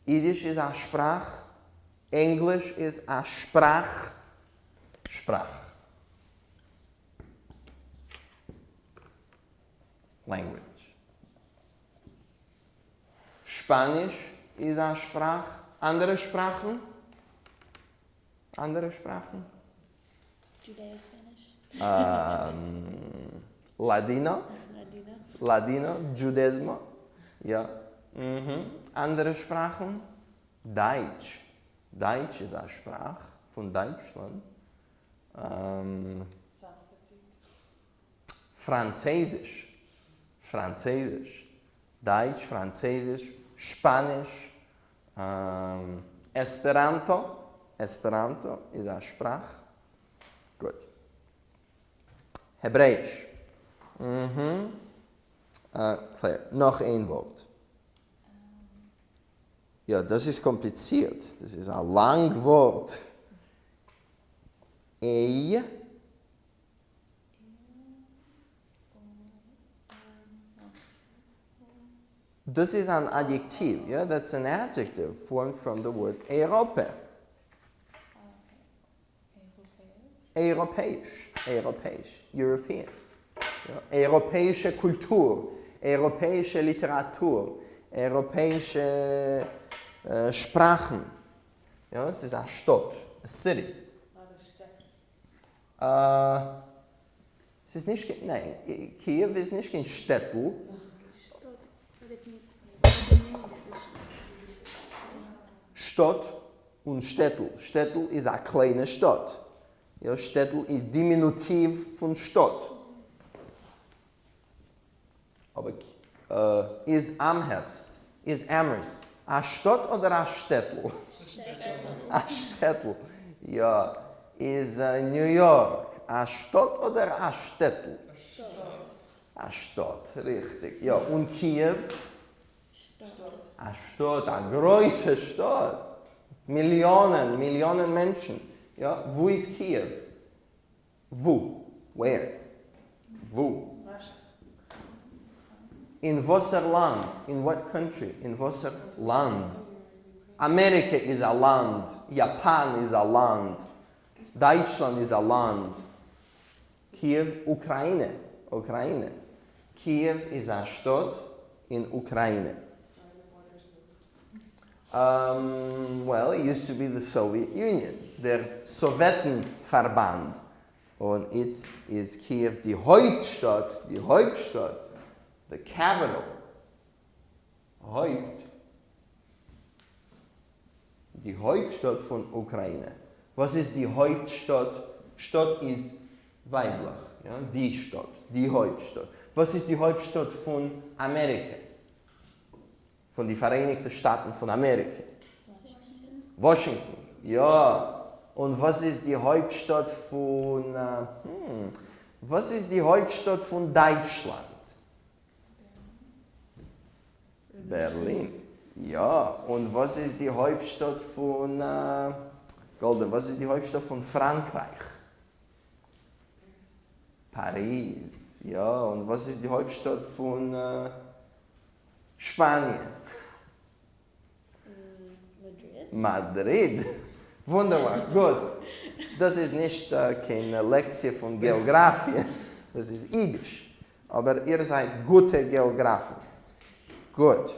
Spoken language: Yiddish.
ייִדיש איז אַ שפּראַך, ענגליש איז אַ שפּראַך, שפּראַך. Language. שפּאַניש איז אַ שפּראַך. אַנדערע שפּראַכן? אַנדערע שפּראַכן? Judeo-Spanish. Ladino. Ladino, Judezmo. יא. אנדערע שפראכן? דייטש. דייטש איז א שפראך פון דייטשלאנד. פראנצעזיש. פראנצעזיש. דייטש, פראנצעזיש, שפאניש, עספעראנטא. עספעראנטא איז א שפראך. גוט. העברעיש. קלער, נאך איין ווארט. יא, דאס איז קאמפליצירט. דאס איז א לאנג ווארט. עי. דאס איז אן אדיעקטיוו, יא, that's an adjective formed from the word אייראפע. אייראפעיש, אייראפעיש, European. אייראפעישע קולטור, אייראפעישע ליטעראטור, אייראפעישע שפראכן. יא, עס איז א שטאט, א city. ס'איז נישט קיין, ניין, קיעוו איז נישט קיין שטעטל. שטאט און שטעטל, שטעטל איז א קליינע שטאט, יא, שטעטל איז דימינוטיוו פון שטאט. אבער איז אמהערסט, איז Amherst, א שטאט אדער א שטעטל? א שטעטל. יא. איז ניו יארק א שטאט אדער א שטעטל? א שטאט. ריכטיג. יא. און קיעוו? א שטאט. א גרויסע שטאט. מיליאנען, מיליאנען מענטשן. יא. וואו איז קיעוו? וואו? Where? וואו? אין וואסער לאנד? In what country? אין וואסער לאנד? אמעריקע איז א לאנד, יאפאן איז א לאנד, דייטשלאנד איז א לאנד, קיעוו, אוקראינע, אוקראינע, קיעוו איז א שטאט אין אוקראינע. Well, it used to be the Soviet Union, דער סאוועטן פארבאנד, און איצט איז קיעוו די הויפטשטאט, די הויפטשטאט, the capital, הויפט, די הויפטשטאט פון אוקראינע. וואס איז די הויפטשטאט? שטאט איז ווייבליך, יא, די שטאט, די הויפטשטאט. וואס איז די הויפטשטאט פון אמעריקע? פון די פאראייניגטע שטאטן פון אמעריקע. וואשינגטאן. יא. און וואס איז די הויפטשטאט פון, וואס איז די הויפטשטאט פון דייטשלאנד? בערלין. יא. און וואס איז די הויפטשטאט פון, גאלדע, וואס איז די הויפטשטאט פון פראנקרייך? פאריז. יא. און וואס איז די הויפטשטאט פון שפאניע. מאדריד. מאדריד. וואונדערליך. גוט. דאס איז נישט קיין לעקציע פון געאגראפיע. דאס איז אידיש. אבער איר זייט גוטע געאגראפן. גוט.